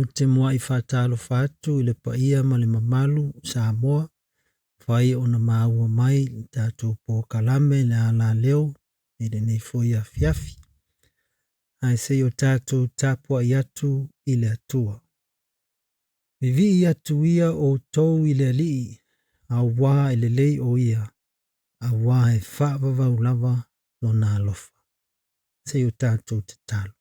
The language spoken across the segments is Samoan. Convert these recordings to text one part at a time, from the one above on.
Ou te muai faatalofa atu i le paia ma le mamalu o Samoa, fai ona maua mai le tatou polokalame le alaleo i lenei foi afiafi. Ae se i o tatou tapuai atu i le Atua. Vivii atu ia outou i le Alii, auā e lelei o ia, auā e faavavau lava lona alofa. Se i o tatou tatalo.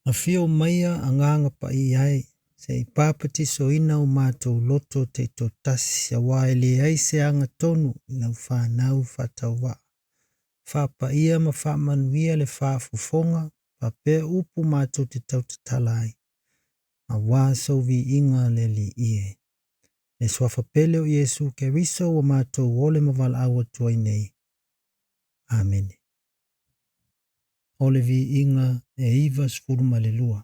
Afio maia Agaga Paia e, se i papatisoina o matou loto taitoatasi, auā e leai se agatonu i lau fanau faatauvaa. Faapaia ma faamanuia le faafofoga, faapea upu matou te tautatala ai, auā sou viiga le Alii e. Le suafa pele o Iesu Keriso ua matou ole ma valaau atu ai nei. Amene. O le viiga e 92.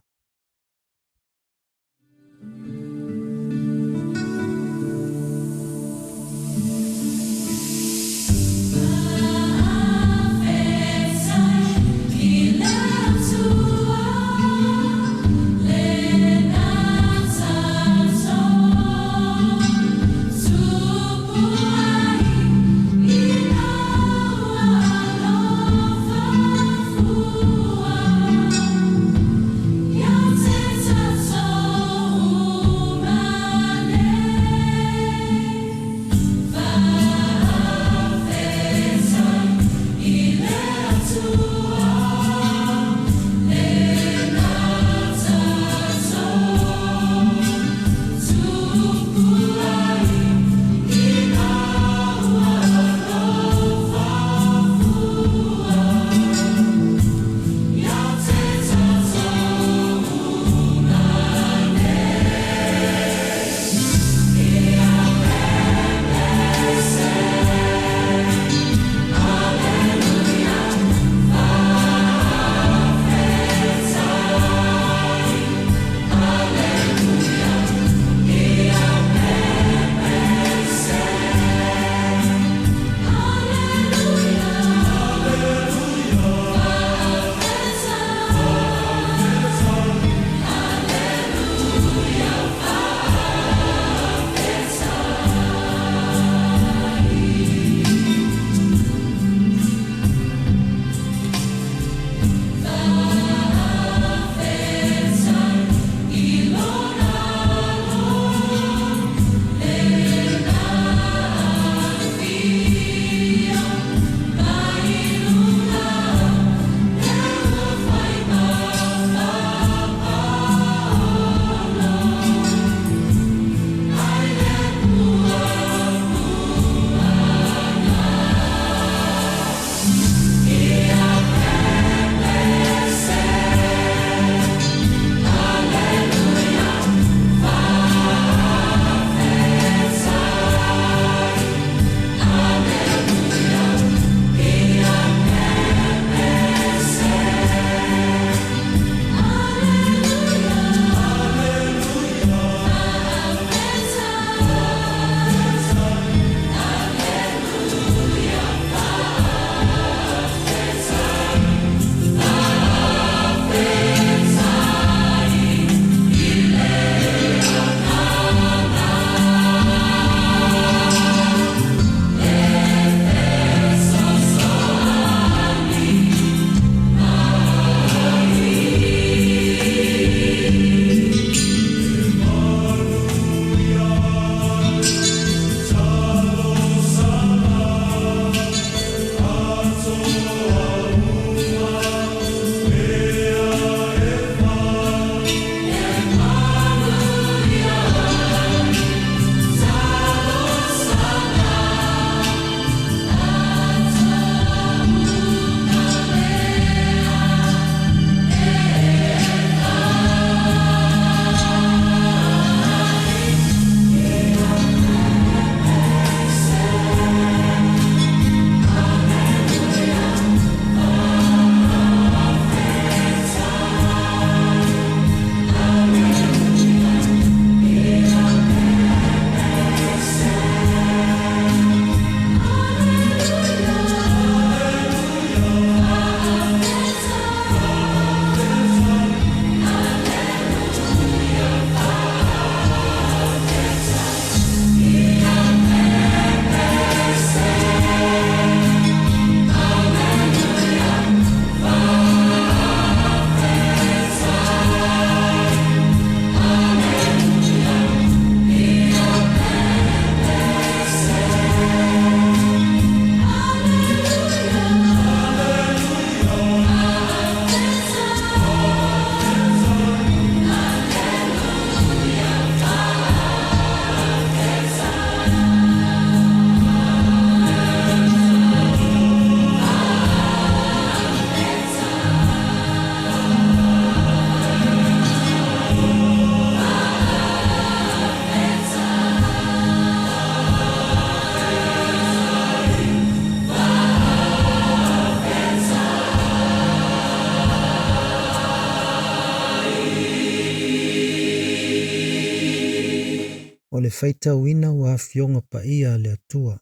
O le faitauina o Afioga Paia a le Atua.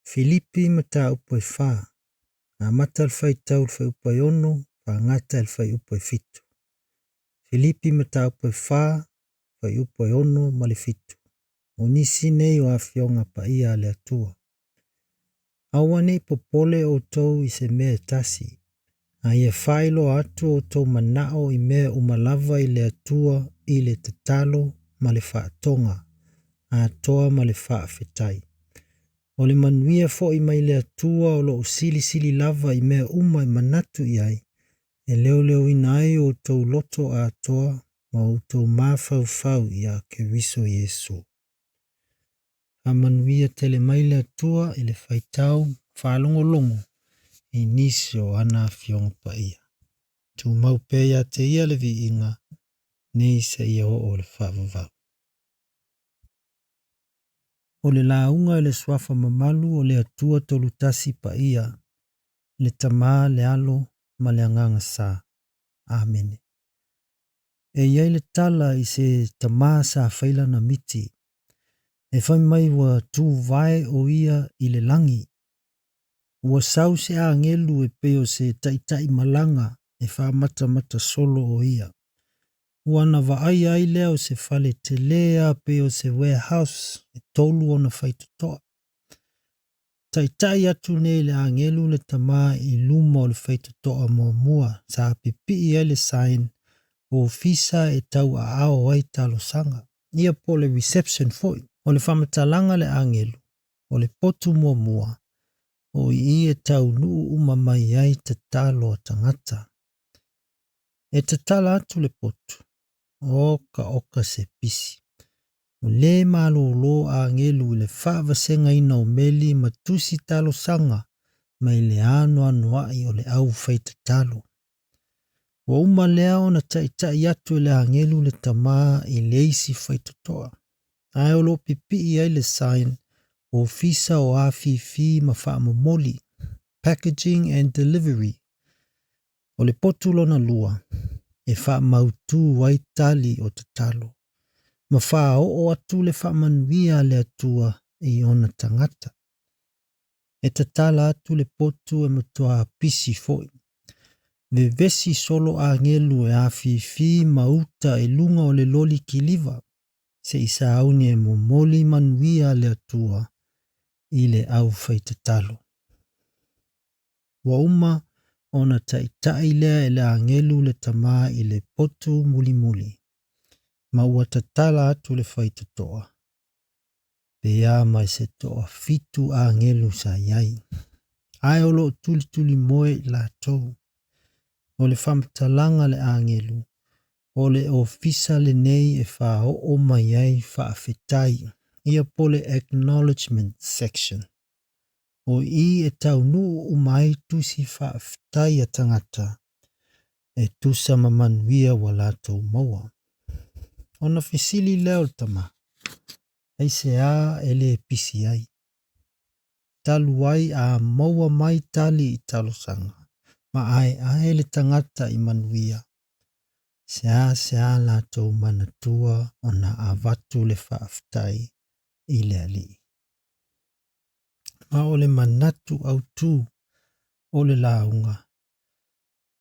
Filipi mataupu e 4. Amata le faitau i le fuaiupu e 6, faagata i le fuaiupu e 7. Filipi mataupu e 4, fuaiupu e 6 ma le 7. O nisi nei o Afioga Paia a le Atua. Aua ne i popole outou i se mea e tasi, a ia faailoa atu outou manao i mea uma lava i le Atua i le tatalo ma le faatoga, atoa ma le faafetai. O le manuia foi mai le Atua o lo o silisili lava i mea uma e manatu i ai, e leoleoina ai outou loto atoa ma outou mafaufau ia Keriso Iesu. Faamanuia tele mai le Atua i le faitau faalogologo i nisi o ana Afioga Paia. Tumau pea ia te ia le viiga, nei seia oo i le faavavau. O le lauga i le suafa mamalu o le Atua Tolutasi Paia, le Tama, le Alo ma le Agaga Sa. Amene. E i ai le tala i se tama sa fai lana miti, e fai mai ua tuvae o ia i le lagi. Ua sau se agelu e pei o se taitai malaga e faamatamata solo o ia. Ua na vaaia ai lea o se fale tele lava pei o se warehouse e tolu ona faitotoa. Taitai atu nei le agelu le tama i luma o le faitotoa muamua sa pipii ai le sign ofisa e tauaao ai talosaga, ia po o le reception foi. O le faamatalaga a le agelu, o le potu muamua, o i i e taunuu uma mai ai tatalo a tagata. E tatala atu le potu, oka oka se pisi. Ua le malolo agelu i le faavasegaina o meli ma tusi talosaga mai le anoanoai o le au faitatalo. Ua uma lea ona taitai atu e le agelu le tama i le isi faitotoa, ae o lo o pipii ai le sign ofisa o afifi ma faamomoli, packaging and delivery. O le potu lona lua, e faamautu ai tali o tatalo, ma faaoo atu le faamanuia a le Atua i ona tagata. E tatala atu le potu e matua pisi foi. Vevesi solo agelu e afifi ma uta i luga o le loli kiliva, se i sauni e momoli manuia a le Atua i le au faitatalo. Ua uma ona taitai lea e le agelu le tama i le potu mulimuli, ma ua tatala atu le faitotoa, pe a ma se toafitu agelu sa i ai, ae o lo o tulitulimoe i latou. O le faamatalaga a le agelu, o le ofisa lenei e faaoo mai ai faafetai, ia po o le acknowledgement section. O i e taunuu uma ai tusi faafetai a tagata e tusa ma manuia ua latou maua. Ona fesili lea o le tama, aisea e le pisi ai? Talu ai a maua mai tali i talosaga, ma aeae le tagata i manuia, seasea latou manatua ona avatu le faafetai i le Alii. Ma o le manatu autu o le lauga,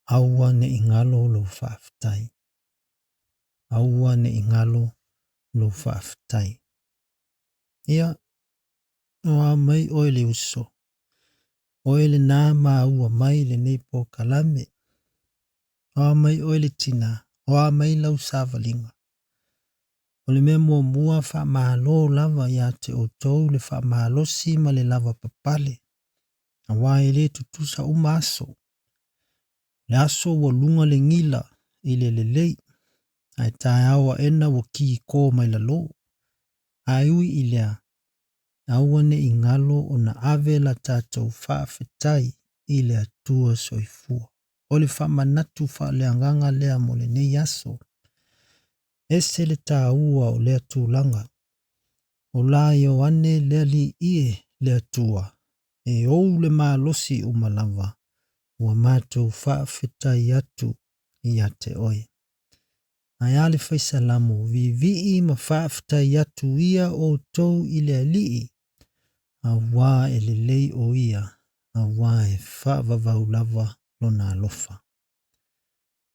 aua ne i galo lou faafetai. Aua ne i galo lou faafetai. Ia, o a mai oe le uso, oe lena maua mai lenei polokalame, o a mai oe le tina, o a mai lau savaliga. O le mea muamua, faamalo lava ia te outou le faamalosi ma le lavapapale, aua e le tutusa uma aso. O le aso ua luga le gila i le lelei, ae taeao aena ua kiko mai lalo. Ae ui i lea, aua ne i galo ona ave la tatou faafetai i le Atua soifua. O le faamanatu faaleagaga lea mo lenei aso. Ese le taua o lea tulaga. O la Ioane le Alii e le Atua, e ou le malosi uma lava, ua matou faafetai atu ia te oe. Ae a le fai Salamo, Viivii ma faafetai atu ia outou i le Alii, auā e lelei o ia, auā e faavavau lava lona alofa.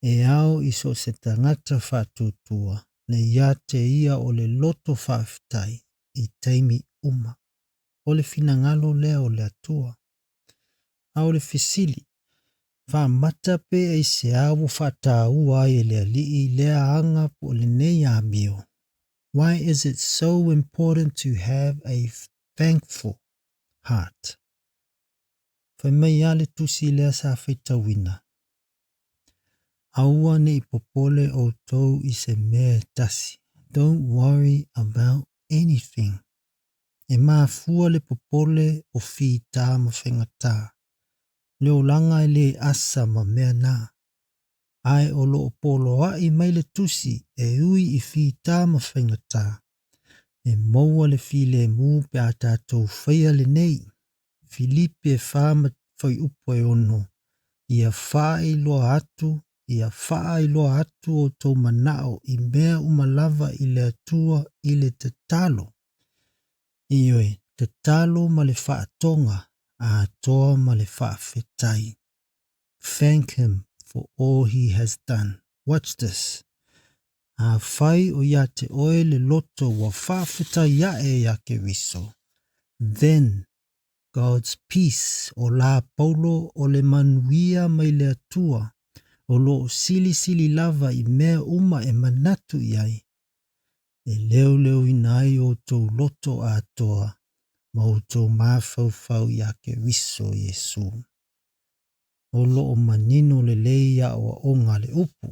E ao i so o se tagata faatuatua le ia te ia o le loto faafetai i taimi uma. O le finagalo lea o le Atua. A o le fesili, faamata pe aisea ua faataua ai e le Alii lea aga po o lenei amio? Why is it so important to have a thankful heart? Fai mai lava le tusi lea sa faitauina, Aua ne i popole outou i se mea e tasi. Don't worry about anything. E mafua le popole o fita ma faigata. Le olaga e le asa ma mea na. Ae o lo o poloai mai le tusi e ui i fita ma faigata, e maua le filemu pe a tatou faia lenei. Filipi e 4 ma fuaiupu e 6, ia faailoa atu, ia faailoa atu outou manao i mea uma lava i le Atua i le tatalo. Ioe, tatalo ma le faatoga, atoa ma le faafetai. Thank him for all he has done. Watch this. Afai o ia te oe le loto ua faafetai ae ia Keriso, then God's peace, o la Paulo o le manuia mai le Atua, o lo o silisili lava i mea uma e manatu i ai, e leoleoina ai outou loto atoa ma outou mafaufau ia Keriso Iesu. O lo o manino lelei aoaoga a le upu,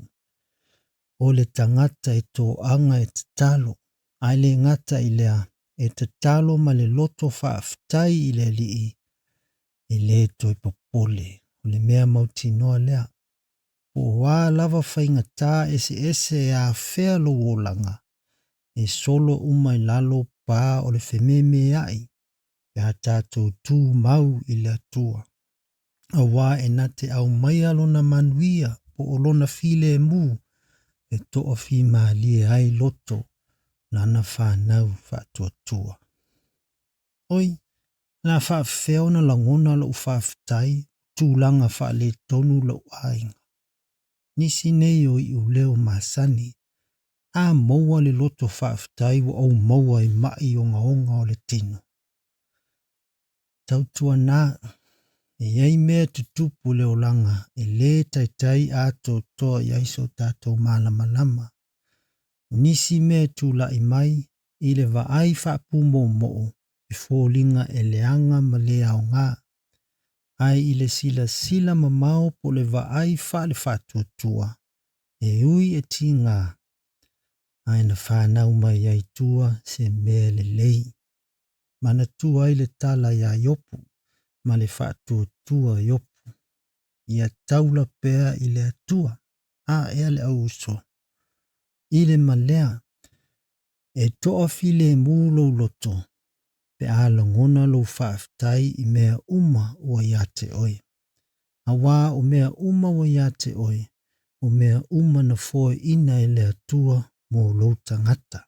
o le tagata e toaga e tatalo, ae le gata i lea, e tatalo ma le loto faafetai i le Alii, e le toe popole. O le mea mautinoa lea. Po o a lava faigata eseese e afea lou olaga, e solo uma i lalo pa o le fememeai pe a tatou tumau i le Atua. Auā e na te aumaia lona manuia po o lona filemu e toafimalie ai loto lana fanau faatuatua. Oi, o le a faafefea ona lagona lou faafetai o tulaga faaletonu lou aiga? Nisi nei o iuleo masani, a maua le loto faafetai ua ou maua i mai ogaoga o le tino. Tautuana, e i ai mea tutupu i le olaga e lē taitai atoatoa i ai so tatou malamalama. O nisi mea e tulai mai i le vaai faapumoomoo e foliga e leaga ma le aoga, ae i le silasila mamao po o le vaai faale-faatuatua, e ui e tiga, ae na fanau mai ai tua se mea lelei. Manatua ai le tala iā Iopu ma le faatuatua Iopu, ia taula pea i le Atua, a ea le au uso. I le ma lea, e toafilemu lou loto pe a lagona lou faafetai i mea uma ua ia te oe. Auā o mea uma ua ia te oe, o mea uma na foaiina e le Atua mo lou tagata.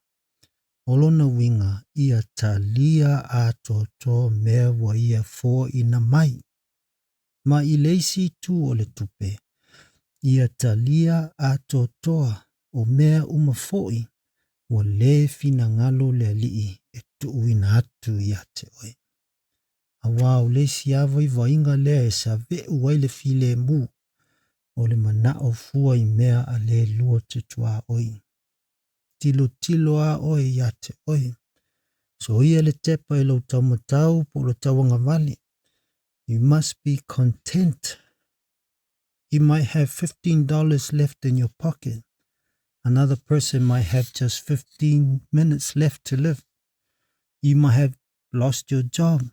O lona uiga, ia talia atoatoa mea ua Ia foaiina mai. Ma i le isi itu o le tupe, ia talia atoatoa o mea uma foi ua lē finagalo le Alii e tuuina atu ia te oe. Auā o le isi lava vaivaiga lea e save'u ai le filemu, o le mana'o fua i mea a le lua te tuaoi. Tilotilo a oe ia te oe. Soia le tepa i lou taumatau po o le tauagavale. You must be content. You might have $15 left in your pocket. Another person might have just 15 minutes left to live. You might have lost your job.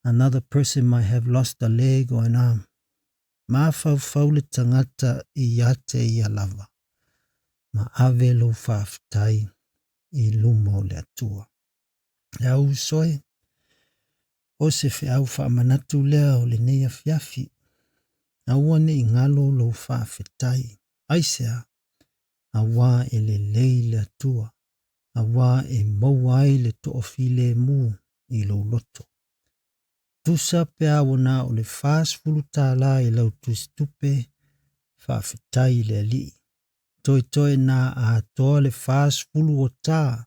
Another person might have lost a leg or an arm. Mafaufau le tagata ia te ia lava, ma ave lou faafetai i luma o le Atua. Le au uso e, o se feau faamanatu lea o lenei afiafi. Aua ne i galo lou faafetai. Aisea? Auā e lelei le Atua, auā e maua ai le toafilemu i lou loto. Tusa pe a ua na o le 40 tālā i lau tusitupe, faafetai i le Alii. Toetoe na atoa le 40 o tā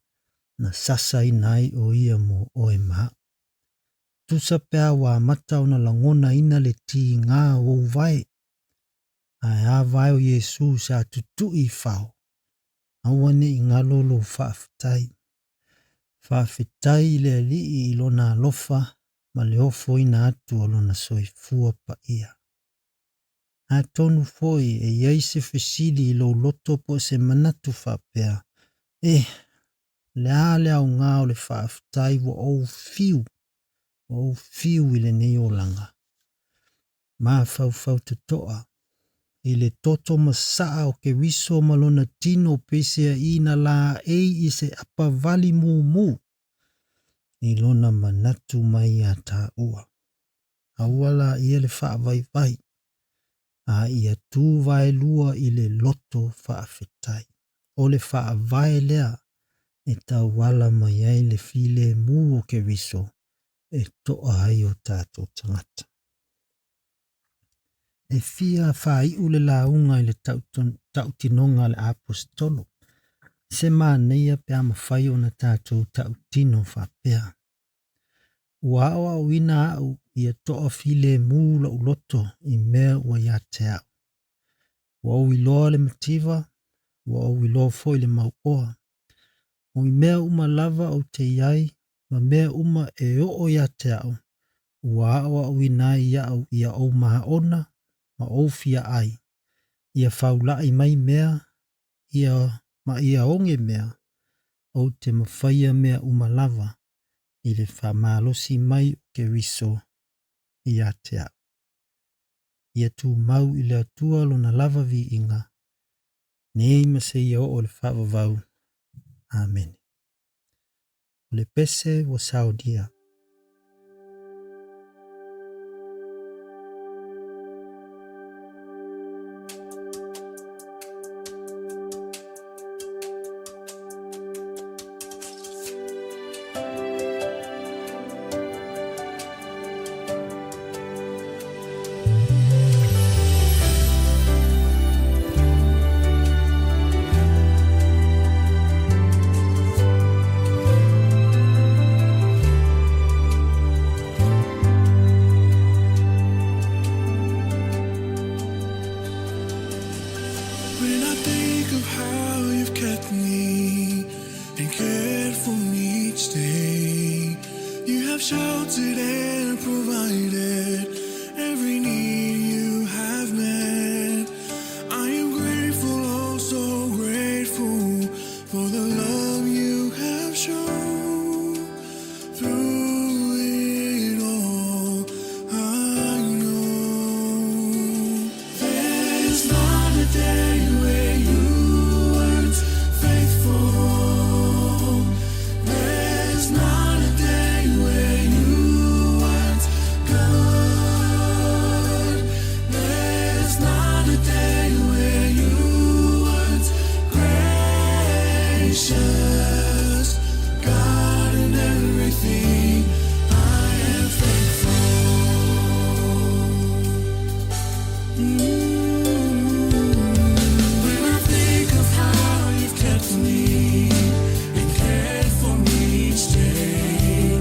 na sasaina ai o ia mo oe ma au. Tusa pe a ua amata ona lagonaina le tiga o ou vae, ae a vae o Iesu sa tutui i fao, aua ne i galo lou faafetai. Faafetai i le Alii i lona alofa ma le ofoina atu o lona soifua paia. Atonu foi e i ai se fesili i lou loto po o se manatu faapea, Eh, le a le aoga o le faafetai ua ou fiu, ua ou fiu i lenei olaga. Mafaufau totoa i le toto masaa o Keriso ma lona tino peiseai na laei i se apavali mumu i lona manatu mai ia taua. Aua laia le faavaivai, a ia tu vaelua i le loto faafetai. O le faavae lea e tauala mai ai le filemu o Keriso e toa ai o tatou tagata. E fia faaiu le lauga i le tautinoga a le Aposetolo. Se manaia pe a mafai ona tatou tautino faapea. Ua aoaoina au ia toafilemu lou loto i mea ua ia te au. Ua ou iloa le mativa, ua ou iloa foi le mauoa. O i mea uma lava ou te i ai, ma mea uma e oo ia te au, ua aoaoina ai iaʻu ia ou maona ma ou fiaai, ia faulai mai mea, ia ma ia oge mea, ou te mafaia mea uma lava i le faamalosi mai o Keriso ia te au. Ia tumau i le Atua lona lava viiga, nei ma seia oo i le faavavau. Amene. O le pese ua saonia. When I think of how you've kept me and cared for me each day, you have sheltered and provided every need you have met. I am grateful, oh so grateful for the love you have shown. Through it all, I know there's not a day where you weren't faithful. There's not a day where you weren't good. There's not a day where you weren't gracious. God in everything, I am thankful. When I think of how you've kept me and cared for me each day,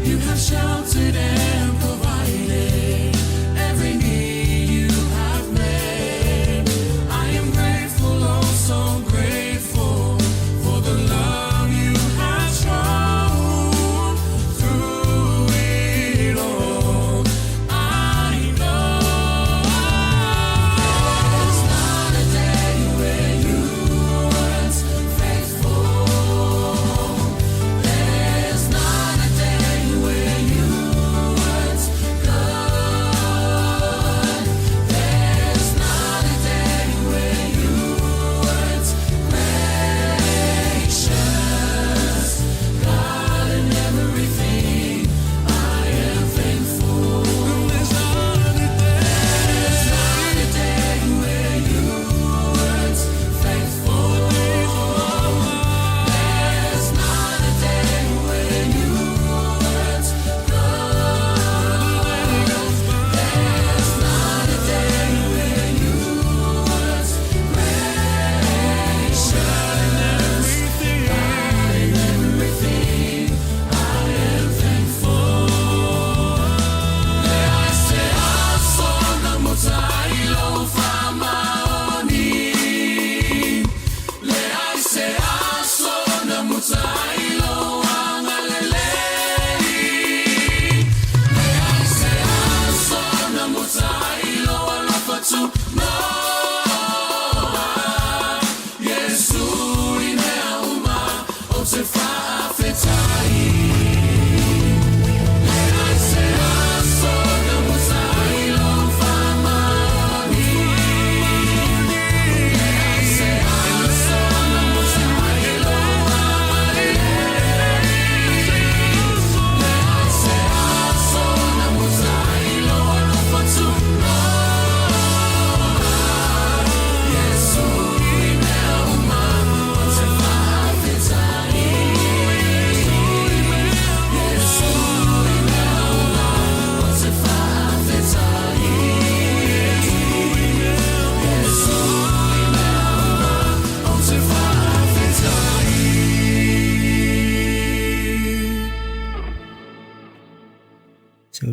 you have sheltered and provided every need you have met. I am grateful, oh so grateful for the love.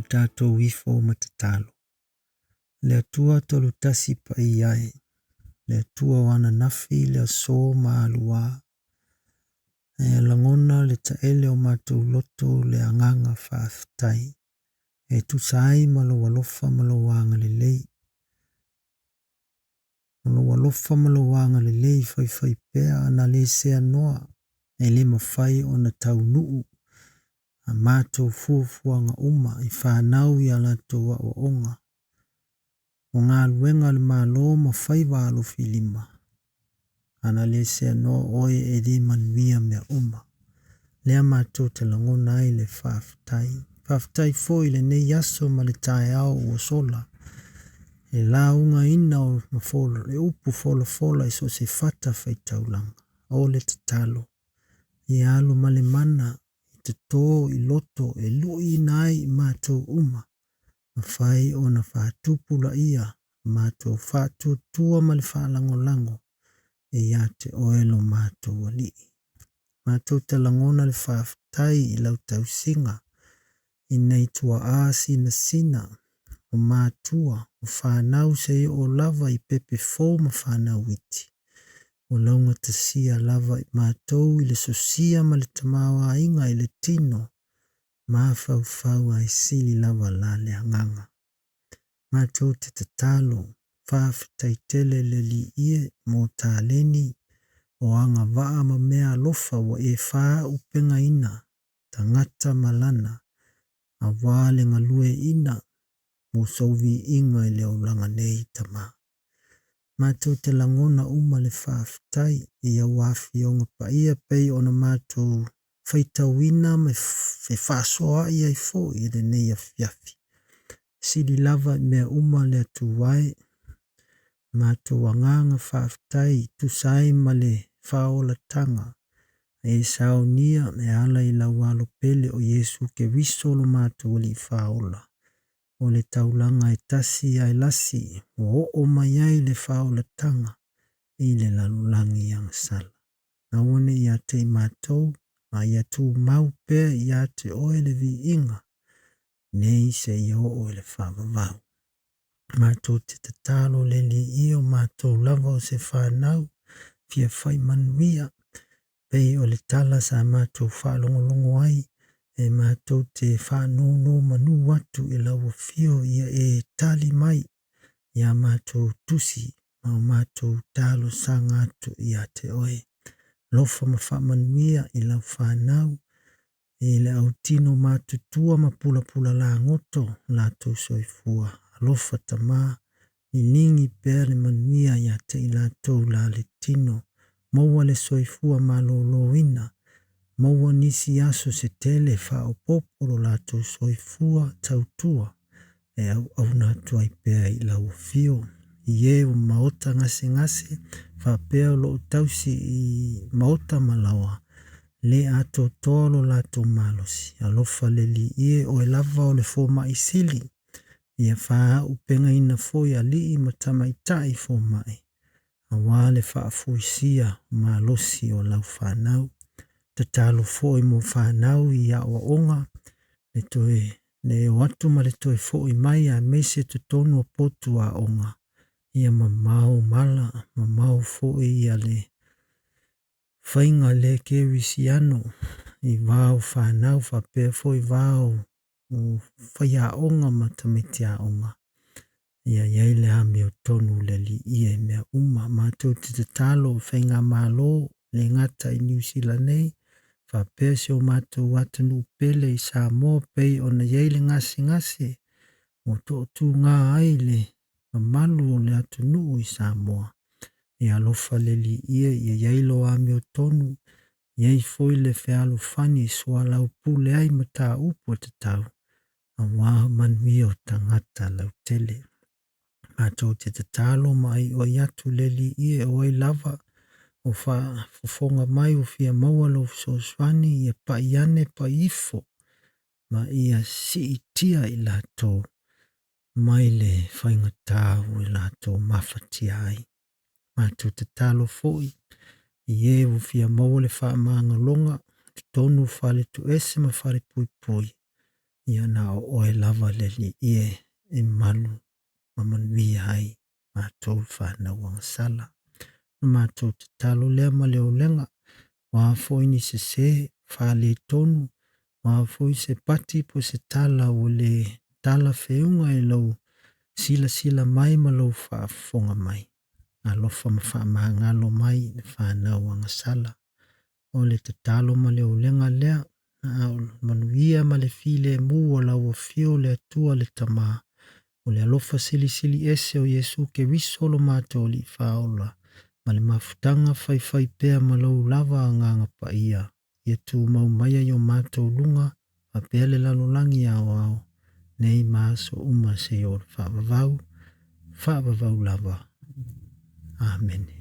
tatou ifo ma tatalo. Le Atua tolutasi paia e, le Atua o ananafi le aso ma aluā, e lagona le taele o matou loto le agaga faafetai, e tusa ai ma lou alofa ma lou agalelei. O lou alofa ma lou agalelei faifaipea ana le seanoa e le mafai ona taunuu a matou fuafuaga uma i fanau i a latou aoaoga, o galuega a le Malo ma faiva alofilima. Ana le seanoa oe e le manuia mea uma. Lea matou te lagona ai le faafetai. Faafetai foi i lenei aso ma le taeao ua sola, e laugaina o le upu folafola i so o se fata faitaulaga. O le tatalo, ia alu ma le mana i toto i loto e luiina ai i matou uma, mafai ona faatupulaia matou faatuatua ma le faalagolago e ia te oe lo matou Alii. Matou te lagona le faafetai i lau tausiga i nai tuaa sinasina o matua o fanau seia oo lava i pepe fou ma fanau iti, ua laugatasia lava i matou i le sosia ma le tamaoaiga i le tino, mafaufau ae sili lava la le agaga. Matou te tatalo, faafetai tele le Alii e mo taleni o agavaa ma meaalofa ua e faaupegaina tagata ma lana aua le galueaiina mo sou viiga i le olaga nei Tama. Matou te lagona uma le faafetai i au afioga paia pei ona matou faitauina ma fefaasoaai ai foi i lenei afiafi. Sili lava i mea uma le Atua e, matou agaga faafetai tusa ai ma le faaolataga e saunia e ala i lau alo pele o Iesu Keriso lo matou Alii Faaola. O le taulaga e tasi ae lasi ua oo mai ai le faaolataga i le lalolagi agasala. Aua ne i ia te i matou, ma ia tumau pea ia te oe le viiga, nei seia oo i le faavavau. Matou te tatalo le Alii e o matou lava o se fanau fia fai manuia, pei o le tala sa matou faalogologo ai, e matou te faanonomanu atu i lau afio ia e tali mai ia matou tusi ma o matou talosaga atu ia te oe. Alofa ma faamanuia i lau fanau, i le autino matutua ma pulapula lagoto latou soifua. Alofa Tama, liligi pea le manuia ia te i latou la le tino, maua le soifua maloloina, maua nisi aso se tele faaopoopo lo latou soifua tautua e auauna atu ai pea i lau afio. I e o maota gasegase faapea o loo tausi i maota ma laoa, le atoatoa lo latou malosi, alofa le Alii e, oe lava o le fomai sili, ia faaauupegaina foi alii ma tamaitai fomai aua le faafoisia malosi o lau fanau. Tatalo foi mo fanau i aoaoga le toe le o atu ma le toe foi mai aemaise totonu o potu aoga, ia mamao mala, mamao foi ia le faiga le kerisiano i va o fanau faapea foi va o faiaoga ma tamaiti aoga, ia i ai le amiotonu le Alii i mea uma. Matou te tatalo i faigamalo le gata i Niu Sila nei faapea si o matou atunuu pele i Samoa pei ona i ai le gasegase ua toatuga ai le mamalu o le atunuu i Samoa. Ia alofa le Alii e, ia i ai lau amiotonu, i ai foi le fealofani e soalaupule ai mataupu e tatau aua manuia o tagata lautele. Matou te tatalo ma aioi atu le Alii e, o ai lava o faafofoga mai o fia maua lou fesoasoani, ia pai ane pai ifo ma ia siitia i latou mai le faigata ua latou mafatia ai. Matou tatalo foi i e ua fia maua le faamagaloga i totonu o fale tuese ma falepuipui. Ia na o oe lava le Alii e, e malu ma manuia ai matou fanau agasala. O le matou tatalo lea ma le olega, o a foi ni sese, faaletonu, o a foi se pati po o se tala ua le talafeauga i lou silasila mai ma lou faafofoga mai, alofa ma faamagalo mai le fanau agasala. O le tatalo ma le olega lea, a o le manuia ma le filemu o lau Afio le Atua le Tama, o le alofa silisili ese o Iesu Keriso lo matou Alii Faaola, ma le mafutaga faifaipea ma lou lava Agaga Paia, ia tumau maia i o matou luga faapea le lalolagi aoao, nei ma aso uma seia oo i le faavavau, faavavau lava. Amene.